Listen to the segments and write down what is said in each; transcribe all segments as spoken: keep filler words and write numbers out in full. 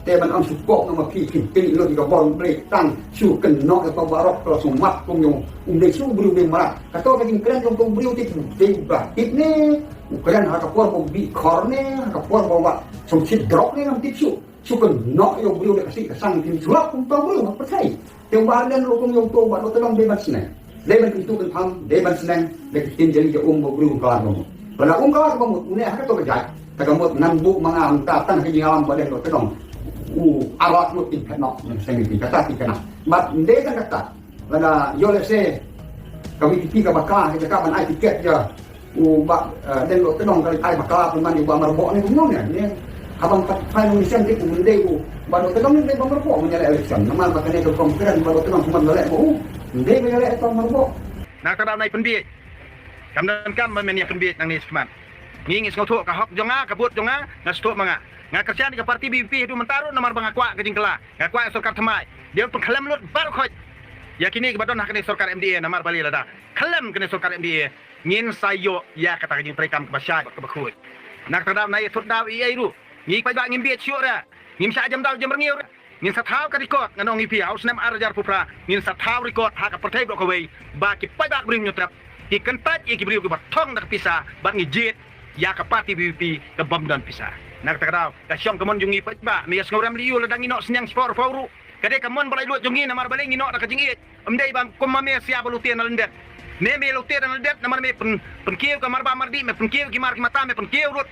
Te ban ym shu kop na ma phi, phi pynlut ïa ka bor Blei tang shu kynnoh ïa ka baroh ka la shu mat kum ïa u, um dei shu briew dei mrad. Kato ka jingkren jong u briew te u dei ba tip ne u kren ha ka por ba u bih khor ne ha ka por ba u wat shu shit drok ne ngam tip shuh. Shu kynnoh ïa u briew da ka sih ka sang, phin shu lap kum u briew ha pyrthei. Te u Bah Deng Lotynong, ïa uto u Bah Lotynong dei ban sneng, dei ban kyntu kynpham, dei ban sneng da ka ktien jong u, um ba u briew um kylla ka bamut. Lada um kylla ka bamut, une ha kato ka jait, te ka mut ngan buh ma nga mynta tang ha ka jingïalam Bah Deng Lotynong, u ar lak ngut, phin phet noh, ngan sneng ïa phi, kata phi kynnoh. Bad ym dei tang kata, lada ïoh lehse ka VPP ka bakla, ka jaka ban ai tiket ïa u Bah, eh, Deng Lotynong, ka leit ai bakla pynban ïa u Bah Myrboh ne kumno ne. Ne haba ym pat final decision te, um dei u Bah Lotynong ne dei Bah Myrboh ban ïaleh election. Namar ba kane ka rukom kren Bah Lotynong kumno ban ïaleh ma u, um dei ban ïaleh ïa u Bah Myrboh. Na kata ka daw, nai pynbiej. Kam donkam ba men ïa pynbiej nangne shakhmat. Ngi ngi sngewthuh ka hok jong nga, ka vote jong nga, nga sngewthuh ma nga. Nga kyrshan ïa ka party VPP haduh mynta ruh namar ba nga kwah ka jingkylla, nga kwah ïa sorkar thymmai. Dei ban pynkhlem lut baroh khoit ïa kine kiba don ha kane sorkar MDA, namar balei? Lada khlem kane sorkar MDA, ngin sa ïoh ïa kata ka jingtrei kam kaba shai bad kaba khuid. Na kata ka daw, nai ïa thut daw ei ei ruh, ngi paidbah ngim bieit shuh re. Ngim shah jem daw jem rngiew re. Ngin sa thaw ka record, ngan ong ïa phi, ha u snem ar hajar arphew phra ngin sa thaw record ha ka pyrthei baroh kawei ba ki paidbah briew Hynñiewtrep ki kyntait ïa ki briew kiba thong da ka pisa, bad ngi jied ïa ka party VPP kaba ym don pisa. Na kata ka daw, ka shong ka mon jong ngi paidbah, me ïa sngewrem lei, lada ngi noh synñiang shiphew arphew ruh, ka dei ka mon ba laitluid jong ngi, namar balei? Ngi noh da ka jingïeit. Ym dei ba kum ma me sia ba lute na lyndet. Me, me lute na lyndet namar me pyn, pynkiew ka marbam mardih, me pynkiew ki mar ki mata, me pynkiew ruh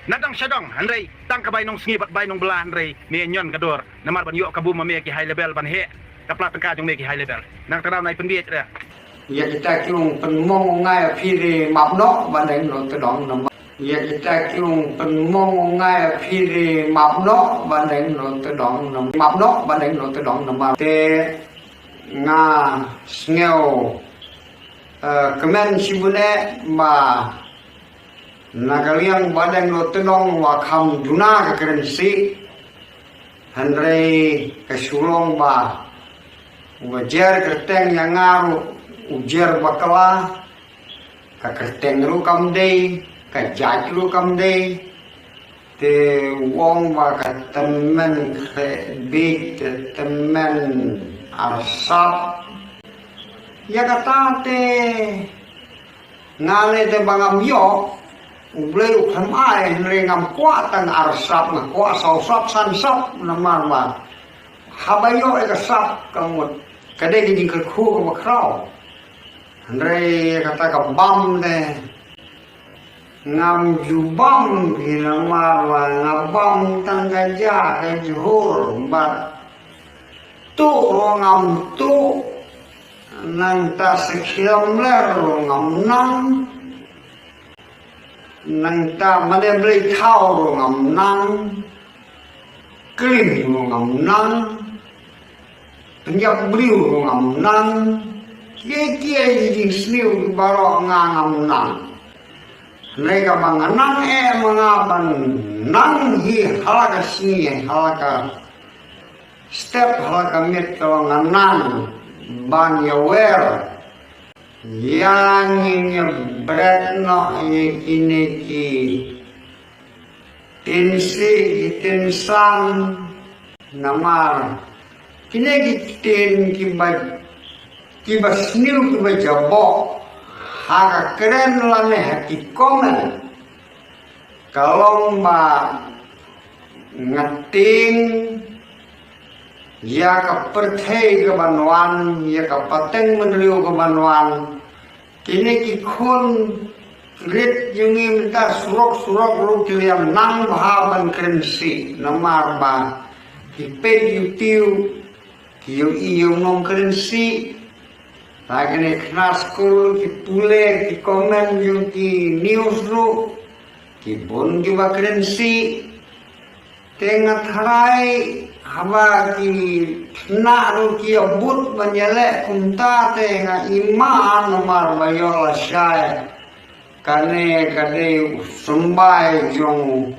na dong sha dong. Hynrei tang ka bai nongsngi bad bai nongbylla, hynrei me ñion ka dur namar ban ïoh kabu ma me ki high level, ban heh ka pla tyngka jong me ki high level. Na kata ka daw, nai pynbiej re. Ïa kita ki ong pynmong, nga ïa phi re map noh Bah Deng Lotynong namar. Ïa kita ki ong pynmong, nga ïa phi re map noh Bah Deng Lotynong namar. Map noh Bah Deng Lotynong namar. Te nga sngew, eh, kmen shibun eh ba na ka liang Bah Deng Lotynong wa kham duna ka kren sih. Hynrei ka shu long ba uba jer kyrteng ïa nga ruh u jer bakla. Ka kyrteng ruh kam dei, ka jait ruh kam dei. Te u ong ba ka tymmen khleh biej, te tymmen arsap. Ïa kata te nga leh te ba ngam ïoh, U Blei u khlem ai, hynrei ngam kwah tang arsap, nga kwah saw sap san sap namar ba haba ïoh ïa ka sap ka mut ka dei ka jingkyrkhu kaba khraw. Hynrei kata ka bam te ngam ju bam phi namar ba nga bam tang ka ja ka jhur, bad tuh ruh ngam tuh, nangta sa khlam ler ruh ngam nang, nangta mane blei thaw ruh ngam nang, klim ruh ngam nang, pynïap briew ruh ngam nang, kiei kiei ki jingsniew baroh nga ngam nang. Hynrei kaba nga nang eh ma nga ban nang hi ha la ka sngi, ha la ka step, ha la ka miet, kaba nga nang ban ïawer ïa ngin ïa bret noh ïa kine ki ktien sih, ki ktien sang. Namar kine ki ktien kiba, kiba sniew, kiba jaboh ha ka kren lane ha ki comment, ka long ba nga tieng ïa ka pyrthei kaban wan, ïa ka pateng bynriew kaban wan. Kine ki khun rit jong ngi mynta surok surok ruh ki la ïa nang bha ban kren sih, namar ba ki peit YouTube, ki ïohi ïa u nongkren sih. Te kine ki khynnah skul ki pule ki comment jong ki news ruh, ki bun kiba kren sih. Te nga tharai haba ki khynnah ruh ki ïa bud ban ïaleh kumta, te nga ïma namar ba ïoh lashai. Kane ka dei u symbai jong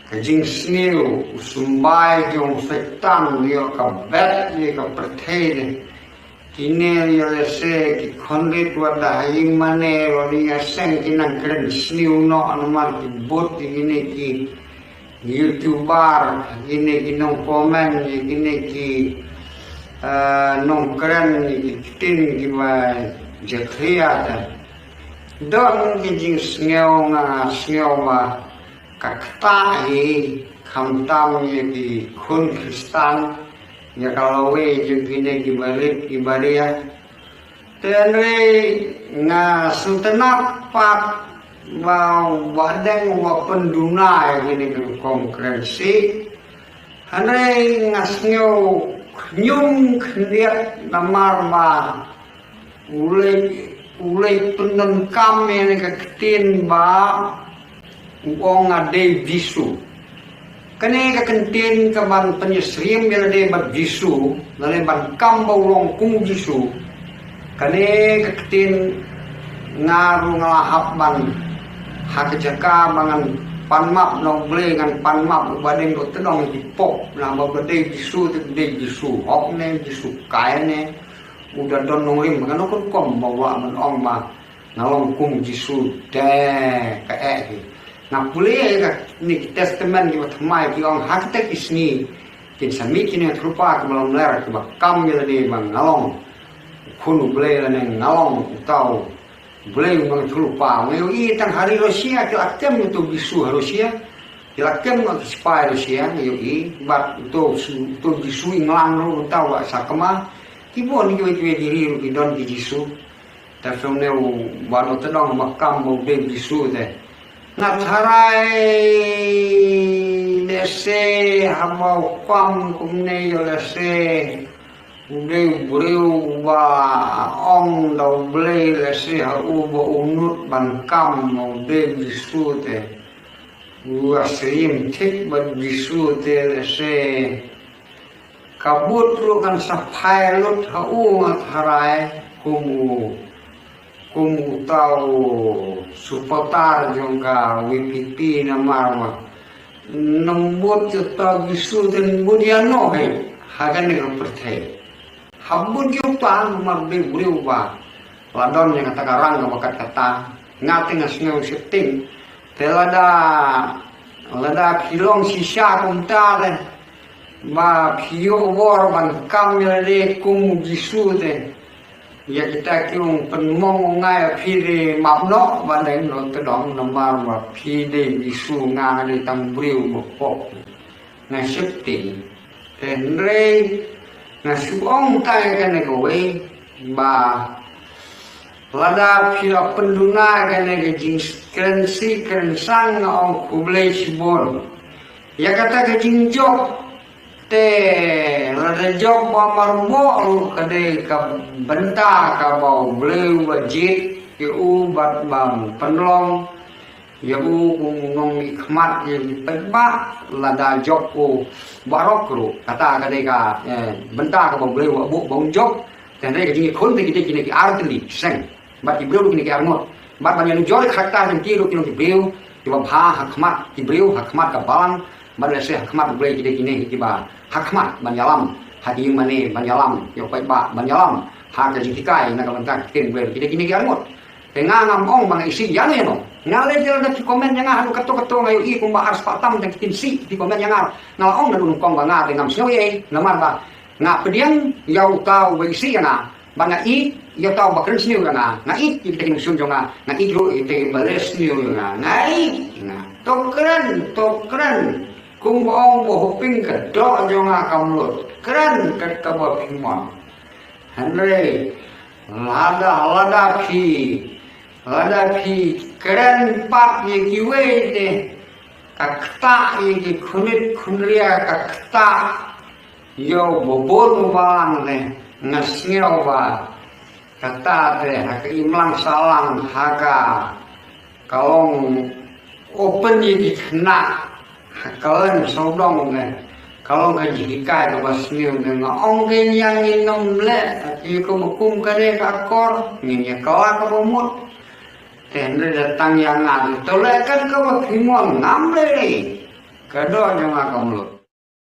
ka jingsniew, u symbai jong u Soitan, ïoh ka bet ïa ka pyrthei de. Kine ïoh lehse ki khun rit wat da ha ïing mane, wat da ïa seng, ki nang kren sniew noh namar ki bud ïa kine ki YouTuber, kine ki nong comment, kine ki, eh, nong kren, ki ktien kiba jakhlia te. Don ki jingsngew, nga sngew ba ka ktah hi, khamtam ïa ki khun Khristan, ïa ka lawei jong kine kiba rit kiba ria. Te hynrei nga sngewtynnat pat ba u Bahdeng u pynduna ïa kine ki rukom kren sih. Hynrei nga sngew khñium khyndiat namar ba u leit, u leit pyndonkam ïa kane ka ktien ba u ong nga dei Jisu. Kane ka ktien kaban pynïasyriem ïa lade bad Jisu, lane ban kam ba u long kum u Jisu. Kane ka ktien nga ruh nga la hap ban, ha ka jaka ba ngan pan map na U Blei, ngan pan map, u Bahdeng u tdong ki pop, na ba ba dei Jisu te dei Jisu hok ne, Jisu kai ne. U da don nongrim, ngan ong kumno ba u lah ban ong ba nga long kum Jisu te, ka eh hi. Nga pule ïa kine ki testament kiba thymmai, ki ong ha kita ki sngi kin sa mih kine ki thylliej kiba lamler kiba kam ïa lade ba nga long u khun U Blei lane nga long uta u Blei uba ngi thylliej. Nga ïohi tang ha ri Russia ki la kem uto u Jisu ha Russia. Ki la kem uto u sipai Russia, nga ïohi, bad uto u Jisu England ruh, uta u Sakma. Ki bun kiwei kiwei ki ri ruh ki don ki Jisu. Te shu ne u Bahdeng u tdong ba kam ba u dei Jisu te. Nga tharai lehse haba u kam kumne ïoh lehse u dei u briew uba ong da U Blei lehse ha u ba u nud ban kam ba u dei Jisu te. U ïasyriem thik bad Jisu te lehse ka bud ruh kan sa phai lut ha u, nga tharai, kum u, kum uta u supporter jong ka VPP namar ba ym bud uta u Jisu te ym bud ïano hi ha kane ka pyrthei. Ha bud ïa uta namar u dei u briew ba la don ïa kata ka rang kaba kat kata. Nga te nga sngew sheptieng. Te lada, lada phi long shisha kumta te, ba phi ïoh bor ban kam ïa lade kum u Jisu te, ïa kita ki ong pynmong ong nga ïa phi te map noh, Bahdeng, noh tdong namar ba phi dei Jisu, nga dei tang briew ba pop. Nga sheptieng. Te hynrei nga shu ong tang ïa kane kawei ba lada phi la pynduna ïa kane ka jingkren sih kren sang, nga ong khublei shibun. Ïa kata ka jingjop te lada jop ba marboh ruh ka dei ka bynta kaba U Blei u ba jied ïa u bad ba pynlong ïa u kum u nongmihkhmat ïa ki paidbah. Lada jop u baroh ruh, kata ka dei ka, eh, bynta kaba U Blei u la buh ba un jop. Te hynrei ka jingïakhun te ki dei kine ki artylli seng bad ki briew ruh kine ki arngut. Bad ban ïanujor ïa ka kata jong ki ruh ki long ki briew kiba bha ha khmat ki briew, ha khmat ka balang, bad lehse ha khmat U Blei ki dei kine kiba ha khmat ban ïalam ha ki ïingmane, ban ïalam ïa u paidbah, ban ïalam ha ka jinghikai na ka bynta ka ktien U Blei, ki dei kine ki arngut. Te nga ngam ong ba nga isih ïano ïano. Nga leh jel da phi comment ïa nga haduh kato kato, nga ïohi kumba ar spah tam da ki ktien sih phi comment ïa nga. Nga la ong naduh nyngkong ba nga te ngam sngew ei ei namar ba nga pdiang ïa uta uba isih ïa nga. Ba nga ïeit ïa uta uba kren sniew ïa nga. Nga ïeit ïa kita ki nongshun jong nga. Nga ïeit ruh ïa kita kiba leh sniew ïa nga. Nga ïeit ïa nga. To kren, to kren. Kumba ong ba hoping ka doh jong nga kam lut. Kren kat kaba phi mon. Hynrei lada, lada phi, lada phi kren pat ïa kiwei te, ka ktah ïa ki khunit khunria, ka ktah ïa u babun u balang te, nga sngew ba kata te ha ka imlang sahlang, ha ka, ka long open ïa ki khynnah ha ka leng sawdong ne. Ka long ka jinghikai kaba sniew ne. Nga ong kein ïa ngin ym leh ïa kaba kum kane ka akor, ngin ïa kylla kaba mut. Te hynrei da tang ïa nga, to leh kat kaba phi mon, ngam leh ei. Ka doh jong nga kam lut.